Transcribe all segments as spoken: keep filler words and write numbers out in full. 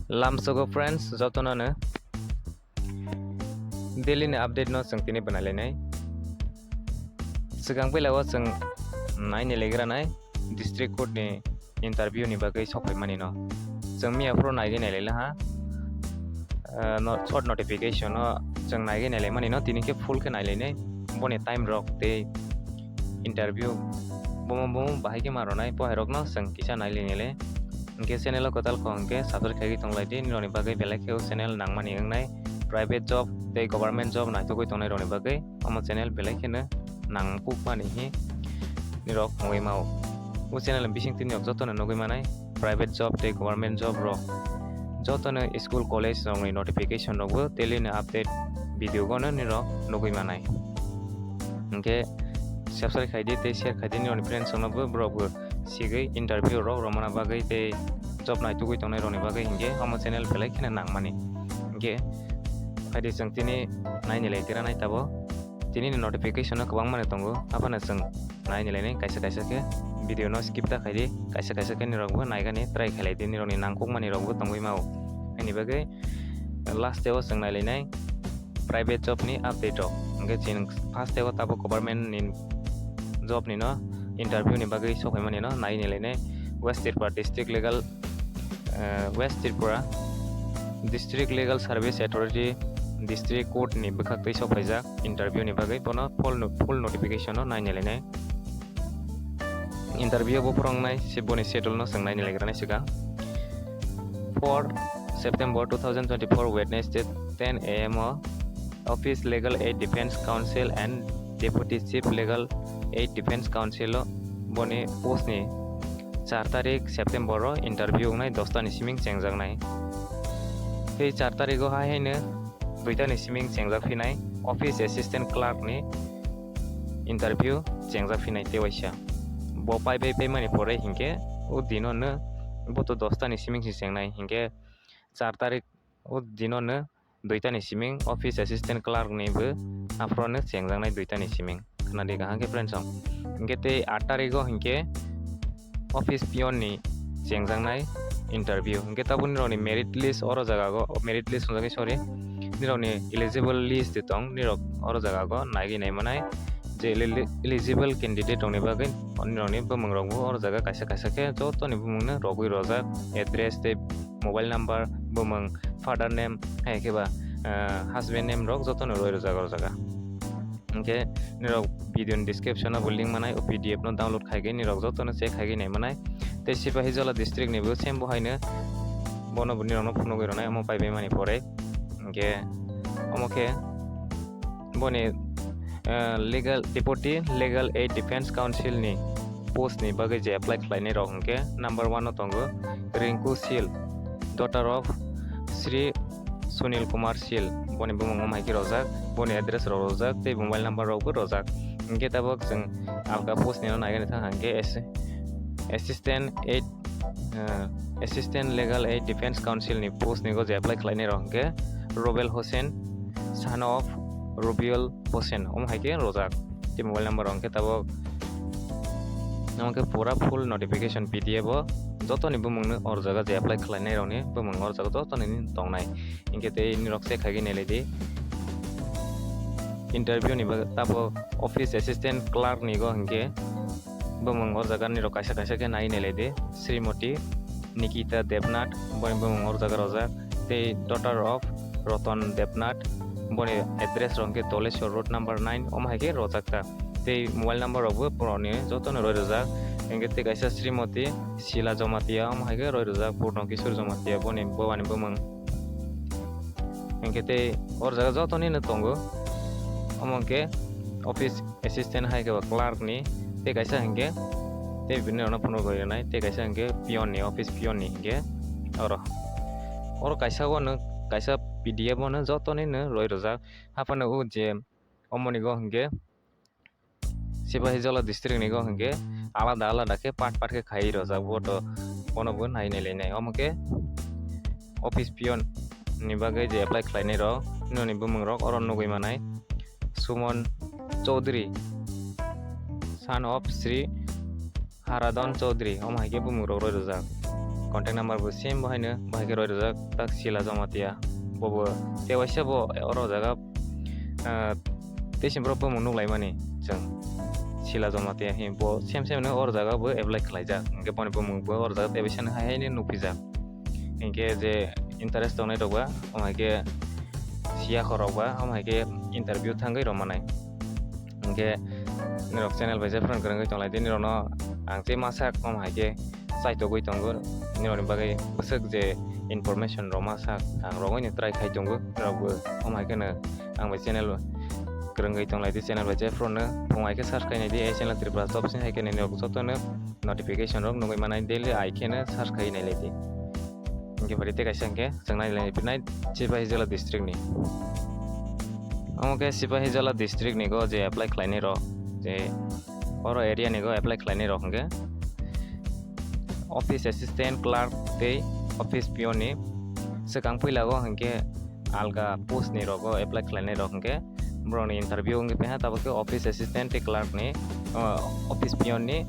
Lamsogo friends, jotono no daily ni update no chwng tini bwnai lainai. Swkang belao chwng naini legra nai district court ni interview ni bagwi sokphaimani no. Chwng miya phuru naigwi nailaila ha. Ah, no, short notification no chwng naigwi nailaimani no, tini khe full khe nailainai. Boni time rok tei interview bomo bomo bahai khe ma rwnai, pohai rok no chwng kisa nailai nailai. Hwnkhe channel o kwtal kho hwnkhe subscribe khaigwi tonglai di, nini rokni bagwi belai khe o channel nangmani wngnai. Private job tei government job naitugwi tongnai rokni bagwi omo channel belai kheno nangkukmani hi nirok wngwi mao. O channel bising tini rok jotono nugwi manai, private job tei government job rok jotono school college rokni notification rokbo daily ni update video gono nirok nugwi manai. Hwnkhe subscribe khaidi tei share khaidi nirokni friends roknobo, borokbo sigwi interview rok romana bagwi tei job naitugwi tongnai rokni bagwi hwnkhe omo channel belai kheno nangmani. Hwnkhe phaidi chwng tini naini lai tira nai tabo. Tini ni notification no kwbangma ni tongo, aphano chwng naini lainai kaisa kaisa khe video no skip ta khaidi, kaisa kaisa khe nirokbo naigani try khailai di, nirokni nangkukmani rokbo tongwi mao. Ani bagwi last o chwng nailainai private job ni update rok. Hwnkhe chwng first o tabuk government ni job ni no interview ni bagwi sokphaimani no naini lainai West Tripura District Legal, eh, West Tripura District Legal Service Authority District Court ni bwkhak tei sokphaijak interview ni bagwi, bono full no-, full notification no naini lainai. Interview bo phwrwngnai se boni schedule no chwng naini laigra nai swkang. Four September two thousand twenty-four Wednesday ten A M o Office Legal Aid Defense Counsel and Deputy Chief Legal Aid Defense Counsel o boni post ni char tarik September o interview wngnai, dosta ni siming chengjaknai. Tei char tarik o hai haino duita ni siming chengjak phinai Office Assistant Clerk ni interview chengjak phinai tei waisa. Bo pai bai paimani pore hinkhe o dino no bo to dosta ni siming se chengnai hinkhe char tarik o dino no duita ni siming Office Assistant Clerk ni bo aphuru no chengjaknai duita ni siming. Khwnadi kaham khe friends rok. Hinkhe tei aat tarik o hinkhe Office Peon ni chengjaknai interview. Hinkhe tabuk nirokni merit list oro jaga o, merit list hwnjaknai, sorry, nirokni eligible list tong, nirok oro jaga o naigwi naimanai je eli-, eligible candidate rokni bagwi nirokni bumung rokbo oro jaga kaisa kaisa khe jotoni bumung no rogwi rojak, address tei mobile number, bumung, father name, hai khe ba, ah, husband name rok jotono roi rwjak o jaga. Hinkhe nirok video ni description o bo link manai, o P D F no download khaigwi nirok jotono check khaigwi nai manai. Tei Sipahijola district ni bo same bo haino bono bo nirok no phunugwi rwnai omo pai bai mani pore. Hinkhe omo khe boni, ah, legal, Deputy Legal Aid Defense Counsel ni post ni bagwi je apply khlainai rok hinkhe number one o tongo Rinku Sil, daughter of Sri Sunil Kumar Sil, boni bumung wng hai khe rojak, boni address rok rojak tei mobile number rok bo rojak. Hinkhe tabuk chwng alka post ni no naigani thang hinkhe ass-, Assistant Aid, ah, Assistant Legal Aid Defense Counsel ni post ni go je apply khlainai rok hinkhe Robel Hossain, son of Robiul Hossain, omo hai khe rojak. Tei mobile number rok hinkhe tabuk omo khe pura full notification P D F o jotoni bumung no oro jaga je apply khlainai rok ni bumung oro jaga jotoni ni tongnai. Hinkhe tei nirok check khaigwi nailai di. Interview ni bagwi tabuk Office Assistant Clerk ni go hinkhe bumung oro jaga nirok kaisa kaisa khe nai nailai di. Srimoti Nikita Debnath, boni bumung oro jaga rojak. Tei daughter of Ratan Debnath, boni address rok hinkhe Doleshwar Road number nine, omo hai khe rojak ta. Tei mobile number rok bo borok ni joto no roi rojak. Hinkhe tei kaisa Srimoti Sila Jamatia, omo hai khe roi rojak, Purno Kishore Jamatia, boni baba ni bumung. Hinkhe tei oro jaga joto ni no tongo. Omo hinkhe office assistant hai khe ba clerk ni, tei kaisa hinkhe tei bini rok no phunuk roi rwnai, tei kaisa hinkhe peon ni, office peon ni hinkhe oro. Oro kaisa o no, kaisa P D F o no joto ni no roi rojak. Haphano o je omo ni go hinkhe Sipahijola district ni go hinkhe alada alada khe part part khe khai rojak, bo to bono bo nai nai lai nai. Omo khe office peon ni bagwi je apply khlainai rok, nini bumung rok oro nugwi manai. Suman Chaudhary, son of Sri Haradhan Chaudhary, omo hai khe bumung rok roi rojak. contact number bo same bo haino, bo hai khe roi rwjak tak Sila Jamatia. Bo bo tei waisa bo oro jaga, ah, tei sini borok bumung nuk lai mani chwng Sila Jamatia hi bo same same no oro jaga bo apply khlai jak. Hwnkhe boni bumung bo oro jaga tei waisa no hai hai no nuk phi jak. Hwnkhe je interest tongnai rok ba, omo hai khe siya khorok ba, omo hai khe interview thangwi rw manai. Hwnkhe nirok channel bai je phone kwrwngwi tong lai di, nirokno ang tei masa omo hai khe chaitogwi tongo, nirokni bagwi bwswk je information rok masa ang rogwi ni try khai tongo, nirok bo omo hai kheno ang bai channel kwrwngwi tong lai di, channel bai je phone no phung hai khe search khai nai di, ei channel Tripura Job sing hai khe nirok jotono notification rok nugwi manai, daily ai kheno search khai nai lai di. Hwnkhe pari tei kaisa hwnkhe chwng nai lai phinai Sipahijala district ni. Omo khe Sipahijala district ni go je apply khlainai rok, je oro area ni go apply khlainai rok hwnkhe office assistant, clerk tei office peon ni swkang puila go hwnkhe alga post ni rogo apply khlainai rok hwnkhe borokni interview wngwi paiha, tabuk khe office assistant tei clerk ni, o, office peon ni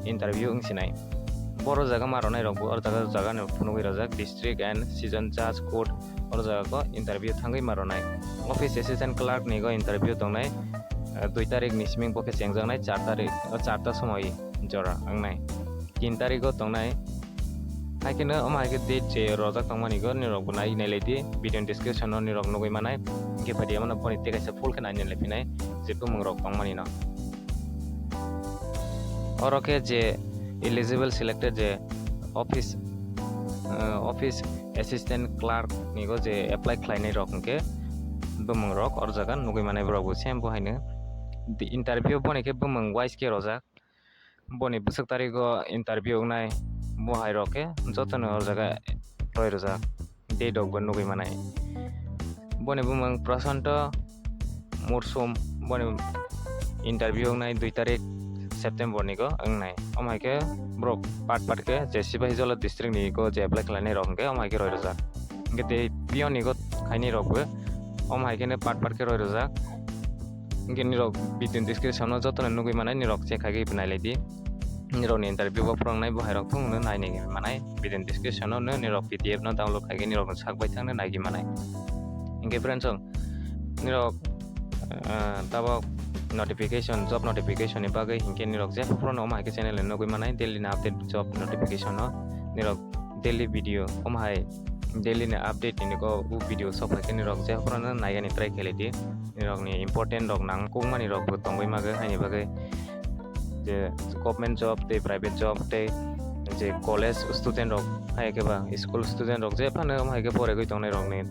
interview wngsinai. Boro jaga ma rwnai rok bo, oro jaga, jaga no phunugwi rwjak district and session judge court, oro jaga o interview thangwi ma rwnai. Office assistant clerk ni go interview tongnai, eh, dui tarik ni siming bo khe chengjaknai, char tarik, o, char ta somoi jora wngnai. Tin tarik o tongnai. Hai kheno omo hai khe date je rojak tongmani go nirok bo nai nai lai di, video ni description o nirok nugwi manai. Hwnkhe phaidi omo no boni tei kaisa full khe nai nai lai phinai je bumung rok tongmani no. Oro khe je eligible selected je office, eh, office assistant clerk ni go je apply khlainai rok hwnkhe bumung rok oro jaga nugwi manai borok bo same bo haino. Di interview boni khe bumung wise khe rojak. Boni bwswk tarigo interview wngnai, bo hai rok khe jotono o jaga roi rwjak, date rok bo nugwi manai. Boni bumung Prashanto Mursum, boni interview wngnai dui tarik September ni go wngnai. Omo hai khe borok part part khe je Sipahijala district ni go je apply khlainai rok hwnkhe omo hai khe roi rwjak. Hwnkhe tei peon ni go khainai rok bo omo hai khe part part khe roi rwjak. Hwnkhe nirok video ni description o jotono nugwi manai, nirok check khai khe nai lai di. Nirok ni interview bo phwrwngnai bo hai rok thung no nai nai manai, video ni description o no nirok P D F no download khai khe nirok no sak bai thang no nai manai. Hwnkhe friends, nirok, ah, tabok notification, job notification ni bagwi hwnkhe nirok jepho phano omo hai khe channel ni nugwi manai, daily ni update job notification no nirok daily video omo hai daily ni update ni niko o video sok phai khe nirok jepho phano naigani try khe lai di. Nirok ni important rok nang kukmani rok bo tongwi magwi, haini bagwi je government job tei private job tei je college student rok, hai khe ba school student rok je phano omo hai khe poregwi tongnai rok ni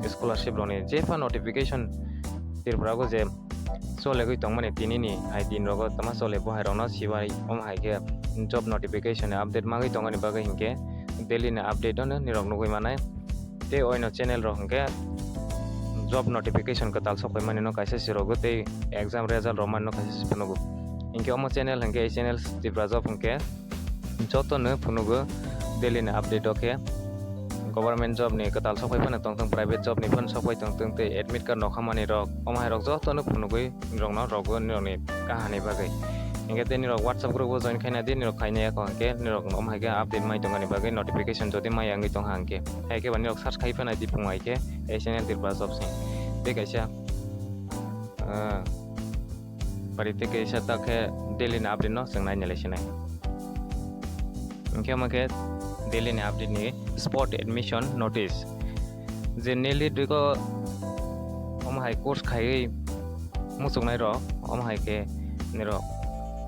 scholarship rok ni je pha notification Tripura go je cholegwi tongmani tini ni hai din rogo tama chole bo hai rok no sibai omo hai khe job notification ni update magwi tongani bagwi hinkhe daily ni update no nirok nugwi manai. Tei oino channel rok hwnkhe job notification kwtal sok phaimani no kaisa se rogo tei exam result rok mani no kaisa se phunugo. Hinkhe omo channel hwnkhe ei channel Tripura Job hwnkhe joto no phunugo, daily ni update o khe government job ni kwtal sok phai phano tongthung, private job ni phano sok phai tongthung tei admit card nokha mani rok omo hai rok joto no phunugwi nirokno rogo nirokni kahani bagwi. Hinkhe tei nirok WhatsApp group o join khaina di, nirok khaina ya kho hinkhe nirok omo hai khe update mai tongani bagwi notification jodi mai wngwi tongkha hinkhe. Hai khe ba nirok search khai phano di phung hai khe S N L Tripura Job sing. Tei kaisa, ah, bari tei kaisa ta khe daily ni update no chwng nai nai lai sinai. Hinkhe omo khe daily ni update ni spot admission notice. Je neli diko omo hai course khaiwi muchungnai rok, omo hai khe nirok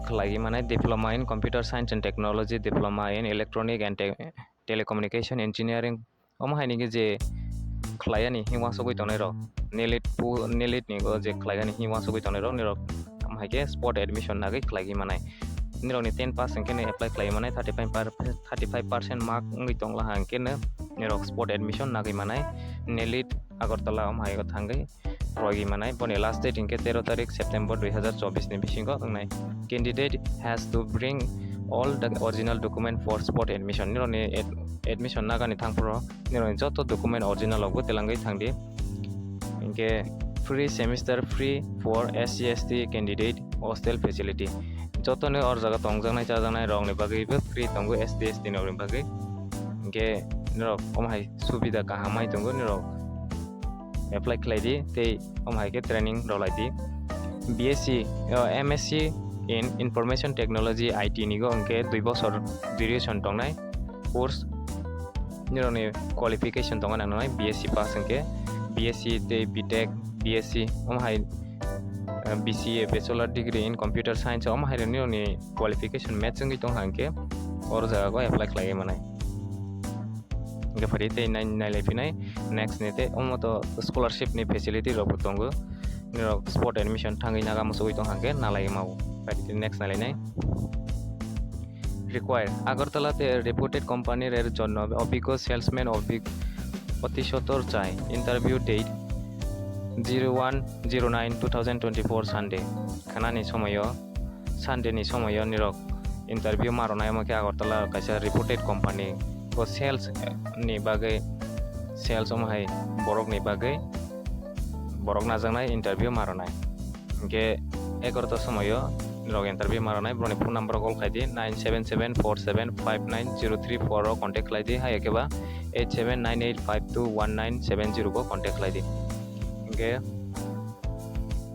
khlaiwi manai diploma in computer science and technology, diploma in electronic and te-, telecommunication engineering, omo hai nini je khlai yani himma sogwi tongnai rok, nelit pu-, nelit ni o je khlai yani himma sogwi tongnai rok, nirok omo hai khe spot admission nagwi khlaiwi manai. Nirok ni ten pass hinkhe ni apply khlaiwi manai, thirty five per-, thirty five percent mark wngwi tongla ha hinkhe no nirok spot admission nagwi manai. Nelit Agartala omo hai o thangwi rogi manai. Boni last date hinkhe tero tarik September dui hazar chobbish ni bisingo wngnai. Candidate has to bring all the original document for spot admission. Nirokni ad-, admission nagani thangphuru nirokni joto document original rokbo telangwi thangdi. Hinkhe free semester free for S C S T candidate hostel facility. Jotono or jaga tongjaknai chajaknai rokni bagwibo free tongo S T S T ni rokni bagwi. Hingke norok omo hai subida kaham mai tongo, norok apply khlai di tei omo hai khe training rw lai di. B S C, o, M S C in Information Technology, I T ni go hingke dui bosor duration tongnai course. Nirokni qualification tongo nang nangnai B S C pass hingke, B S C tei B Tech, B S C omo hai, eh, B C A, Bachelor Degree in Computer Science omo hai nirokni qualification match wngwi tong hingke oro jaga go apply khlaiwi manai. Hingke phari tei nai-, nailai phinai next ni tei omo to scholarship ni facility rok bo tongo. Nirok spot admission thangwi naga muchugwi tong hingke nalai mao. Phari tei next nailai nai. Required. Agartala te reputed company rer jonno obiggo salesman obig-, অতি সত্বর চাই। Interview date zero one zero nine two thousand twenty-four Sunday. Khanani somoyo, Sunday ni somoyo nirok interview ma rwnai omo khe Agartala kaisa reputed company o sales ni bagwi, sales omo hai borok ni bagwi borok najaknai interview ma rwnai. Hingke egarota somoyo nirok interview ma rwnai, borokni phone number o call khlai di, nine seven seven four seven five nine zero three four o contact khlai di, hai khe ba eight seven nine eight five two one nine seven zero o contact khlai di. Hingke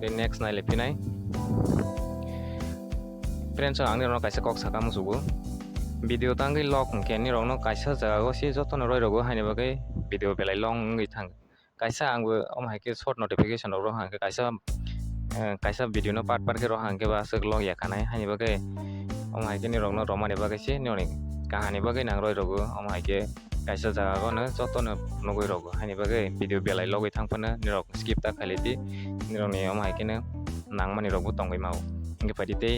tei next naile phinai. Friends, ang nirokno kaisa kok saka musugo. Video tangwi log hingke nirokno kaisa jaga o se jotono roi rogo, haini bagwi video belai long wngwi thang. Kaisa ang bo omo hai khe short notification rok roha hingke kaisa, eh, kaisa video no part part khe roha hingke ba aswk log ya kanai, haini bagwi omo hai khe nirok no romani bagwi se nirok ni kahani bagwi nang roi rogo. Omo hai khe kaisa jaga o no joto no nugwi rogo, haini bagwi video belai logwi thang phano nirok skip ta khailai di, nirok ni omo hai khe no nangmani rok bo tongwi mao. Hingke phaidi tei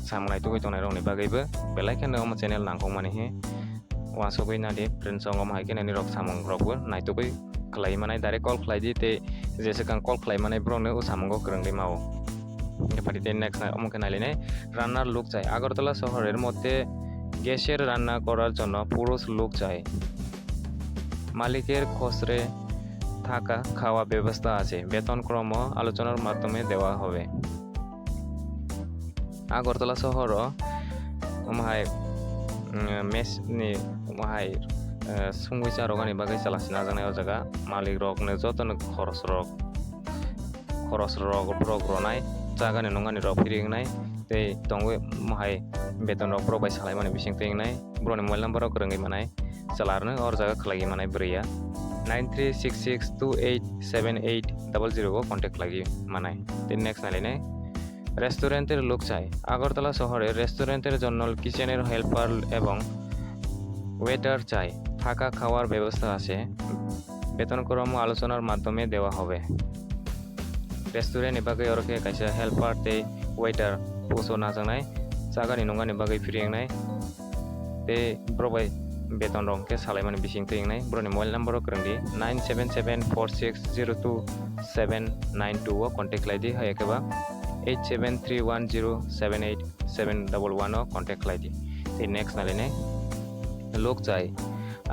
samung naitugwi tongnai rok ni bagwi bo belai kheno omo channel nangkok mani he. Uansugwi nadi, friends, omo hai khe nini rok samung rok bo naitugwi khlai manai, direct call khlai di tei jesa kang call khlai manai borok no o samung o kwrwngwi mao. Hingke phaidi tei next na omo khe nailainai, রান্নার লোক চাই। আগরতলা শহরের মধ্যে গ্যাসের রান্না করার জন্য পুরুষ লোক চাই। মালিকের খোঁজে থাকা খাওয়া ব্যবস্থা আছে। বেতন ক্রম আলোচনার মাধ্যমে দেওয়া হবে। Agartala sohor o omo hai, mm, mess ni omo hai, eh, sungwi cha rwgani bagwi chwla se najaknai o jaga. Malik rok no joto no khoros rok, khoros rok borok rwnai, chagani nungani rok phiri wngnai tei tongwi omo hai beton rok borok bai salaimani bising twi wngnai, borok ni mobile number rok kwrwngwi manai. Chwla rwno o jaga khlaiwi manai bwrwi ya. Nine three six six two eight seven eight double zero o contact khlaiwi manai. Tei next nailainai, রেস্টুরেন্টের লোক চাই। আগরতলা শহরে রেস্টুরেন্টের জন্য কিচেনের হেল্পার এবং ওয়েটার চাই। থাকা খাওয়ার ব্যবস্থা আছে। বেতন ক্রম আলোচনার মাধ্যমে দেওয়া হবে। Restaurant ni bagwi oro khe kaisa helper tei waiter post o najaknai, chagani nungani bagwi phiri wngnai tei borok bai beton rok khe salaimani bising twi wngnai. Borokni mobile number o kwrwng di, nine seven seven four six zero two seven nine two o contact khlai di, hai khe ba eight seven three one zero seven eight seven double one o contact khlai di. Tei next nailainai, লোক চাই।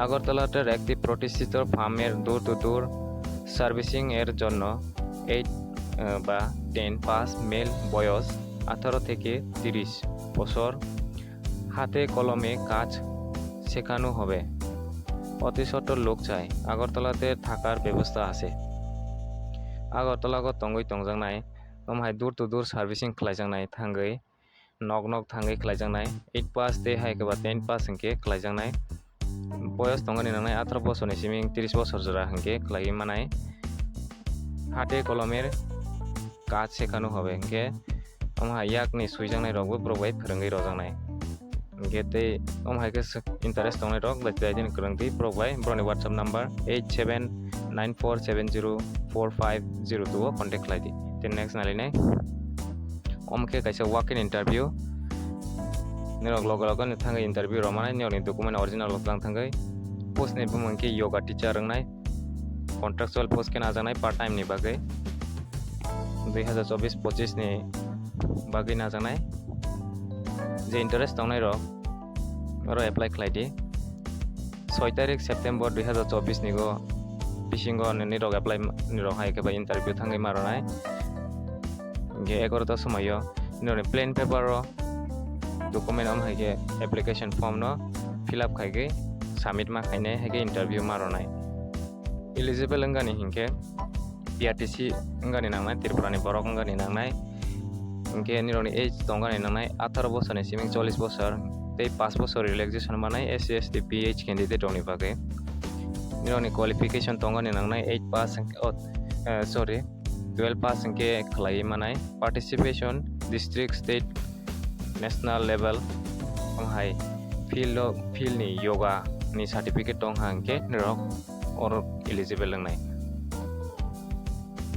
আগরতলার একটি প্রতিষ্ঠিত ফার্মের door to ডোর সার্ভিসিং এর জন্য এইট, আহ, বা ten pass, mail, বয়স আঠারো থেকে তিরিশ বছর, হাতে কলমে কাজ শেখানো হবে। অতি সত্বর লোক চাই। আগরতলাতে থাকার ব্যবস্থা আছে। Agartala o tongwi tongjaknai, omo hai door to door servicing khlaijaknai thangwi, nok nok thangwi khlaijaknai, eight pass tei hai khe ba ten pass hwnkhe khlaijaknai. Boyos tongani nangnai atharo bosorni simi tris bosor jora hwnkhe khlaiwi manai. Hate kolomer kaj sekhano hobe hwnkhe omo hai yakni swijaknai rokbo borok bai phwrwngwi rojaknai. Hwnkhe tei omo hai khe interest tongnai rok bai tei dini kwrwng twi borok bai borokni WhatsApp number eight seven nine four seven zero four five zero two o contact khlai di. Tei next nailainai. Omo khe kaisa walk-in interview. Nirok loge loge no thangwi interview rwmanai, nirokni document original rok tang thangwi. Post ni bumung khe yoga teacher wngnai. Contractual post khe najaknai part time ni bagwi. Dui hazar chobbish pochis ni bagwi najaknai. Je interest tongnai rok oro apply khlai di. Soi tarik September dui hazar chobbish ni go bisingo nini rok apply ma-, ni rok hai khe ba interview thangwi ma rwnai. Hingkhe egarota somoio nini plain paper o document om hai khe application form no fill up khai khe submit ma khainai, hai khe interview ma rwnai. Eligible wngani hinkhe P R T C wngani nangnai, Tripura ni borok wngani nangnai. Hinkhe nirokni age tongani nangnai atharo bosorni siming chollish bosor tei paanch bosor relaxation manai S C S T P H candidate rokni bagwi. Nirokni qualification tongani nangnai eight pass, oh, eh, sorry, twelve pass hinkhe khlaiwi manai. Participation district, state, national level, omo hai field o, field ni yoga ni certificate tong ha hinkhe nirok oro eligible wngnai.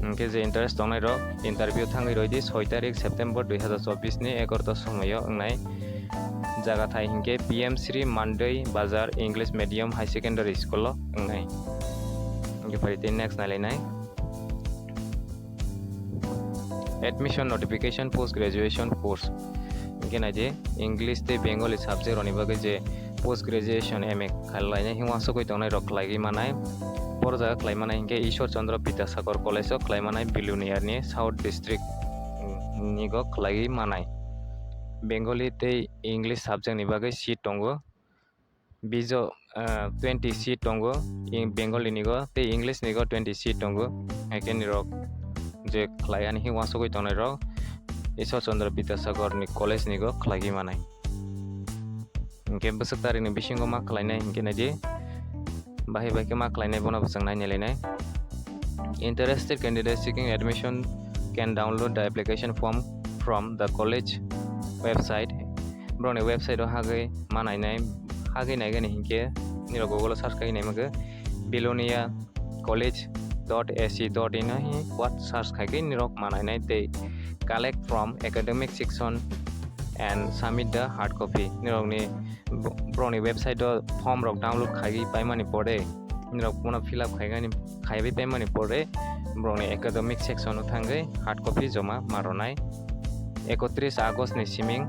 Hinkhe je interest tongnai rok interview thangwi roi di soi tarik September dui hazar chobbish ni egarota somoio wngnai. Jaga thai hinkhe P M Shri Mandwi Bazar English Medium High Secondary School o wngnai. Hinkhe phai tei next nailainai. Admission notification post graduation course. Hinkhe nai di English tei Bengali subject rokni bagwi je post graduation M A khlainai hwnwi uansukwi tongnai rok khlaiwi manai. Boro jaga khlai manai hinkhe Ishwar Chandra Bidyasagar College o khlai manai, Bilonia ni South District, mm, nigo khlaiwi manai. Bengali tei English subject ni bagwi seat tongo. Bijo, ah, twenty seat tongo, in Bengali nigo tei English nigo twenty seat tongo. Haikhe nirok je khlai ani hwnwi uansukwi tongnai rok Ishwar Chandra Bidyasagar ni college nigo khlaiwi manai. Hinkhe bwswk tarikni bisingo ma khlainai hinkhe nai di. Bahai bai khe ma khlainai bono bo chwng nai nailainai. Interested candidates seeking admission can download the application form from the college website. Borokni website o hagwi ma nainai, hagwi naigani hinkhe nirok Google o search khai nai mangkhe Bilonia college dot A C dot in o hi what search khai khe nirok ma nainai tei collect from academic section and submit the hard copy. Nirokni bo-, borokni website o form rok download khaiwi paimani pore, nirok bono fill up khaigani, khaiwi paimani pore, borokni academic section o thangwi hard copy joma ma rwnai. Ekotris August ni siming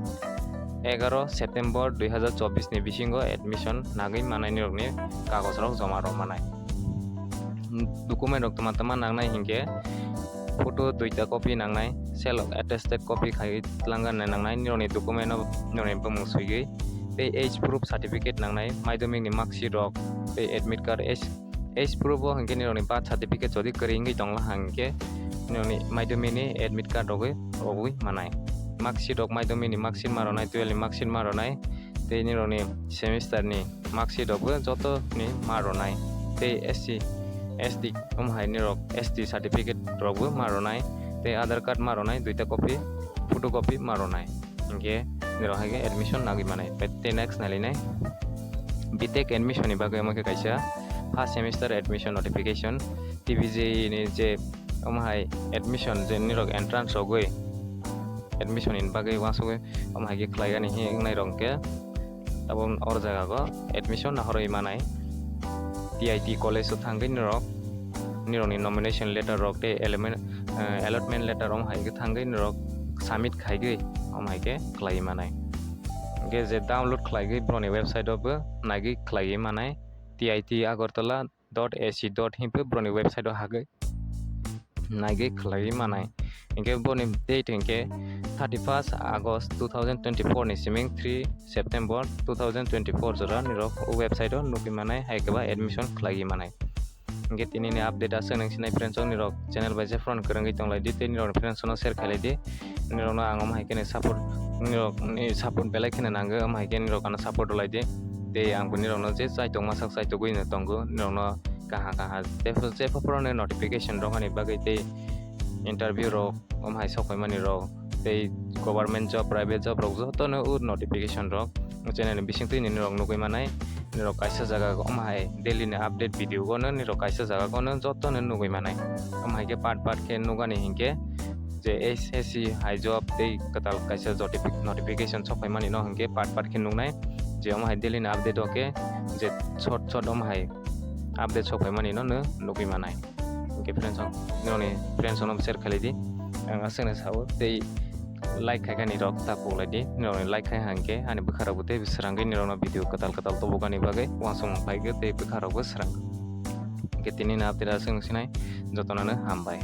egaro September dui hazar chobbish ni bisingo admission nagwi manai nirokni kagoj rok joma rw manai. Document rok tama tama nangnai hinkhe photo duita copy nangnai, self attested copy khai tlangnai nangnai, nirokni document no nirokni bumung swigwi, tei age proof certificate nangnai, madhyamik ni mark sheet rok, tei admit card, age, age proof o hinkhe nirokni birth certificate jodi kwrwi wngwi tongla hinkhe nirokni madhyamik ni admit card rogwi rogwi manai, mark sheet rok madhyamik ni mark sheet ma rwnai, twelve ni mark sheet ma rwnai, tei nirokni semester ni mark sheet rokbo joto ni ma rwnai, tei S C, S T, omo hai nirok S T certificate rokbo ma rwnai, tei Aadhaar card ma rwnai, duita copy, photocopy ma rwnai. Hinkhe nirok hai khe admission nagwi manai. Tei next nailainai B Tech admission ni bagwi omo khe kaisa first semester admission notification, T B J ni je omo hai admission je nirok entrance rogwi admission ni bagwi uansugwi omo hai khe khlaigani hi wngnai rok khe abo or jaga go admission nahorwi manai. T I T college o thangwi nirok nirokni nomination letter rok tei allotment, eh, allotment letter omo hai khe thangwi nirok submit khaigwi omo hai khe khlaiwi manai. Hinkhe je download khlaigwi borokni website o bo naigwi khlaiwi manai, T I T Agartala dot A C dot hinwi borokni website o hagwi naigwi khlaiwi manai. Hinkhe boni date hinkhe thirty first August two thousand twenty four ni siming three September two thousand twenty four jora nirok o website o nugwi manai, hai khe ba admission khlaiwi manai. Hinkhe tini ni update aswk nung sinai friends rok, nirok channel bai je phone kwrwngwi tong lai di tei nirok friends no share khai lai di. Nirok no ang omo hai khe ni support, nirok ni support belai kheno nango, omo hai khe nirok ano support rw lai di. Tei ang bo nirok no je chaitok masa chaitogwi no tongo, nirok no kaha kaha tei je phuru notification rok hani bagwi tei interview rok omo hai sok phaimani rok tei government job, private job rok joto no o notification rok channel ni bisingtwi nini rok nugwi manai. Nirok kaisa jaga omo hai daily ni update video gono nirok kaisa jaga gono joto no nugwi manai. Omo hai khe part part khe nugani hinkhe je S S C hai job tei kwtal kaisa jotifi-, notification sok phaimani no hinkhe part part khe nugnai. Je omo hai daily ni update o khe je short short omo hai update sok phaimani no nw nugwi manai. Hinkhe friends rok, nirokni friends rok no share khlai di. Ang aswkno sao tei like khaikani rok ta puklai di. Nirokni like khai hangkhe ani bwkha rok bo tei srangwi nirokno video kwtal kwtal tubukani bagwi uansukmung phaikhe tei bwkha rok bo srang. Hinkhe tini ni update aswk sinai jotono no hambai.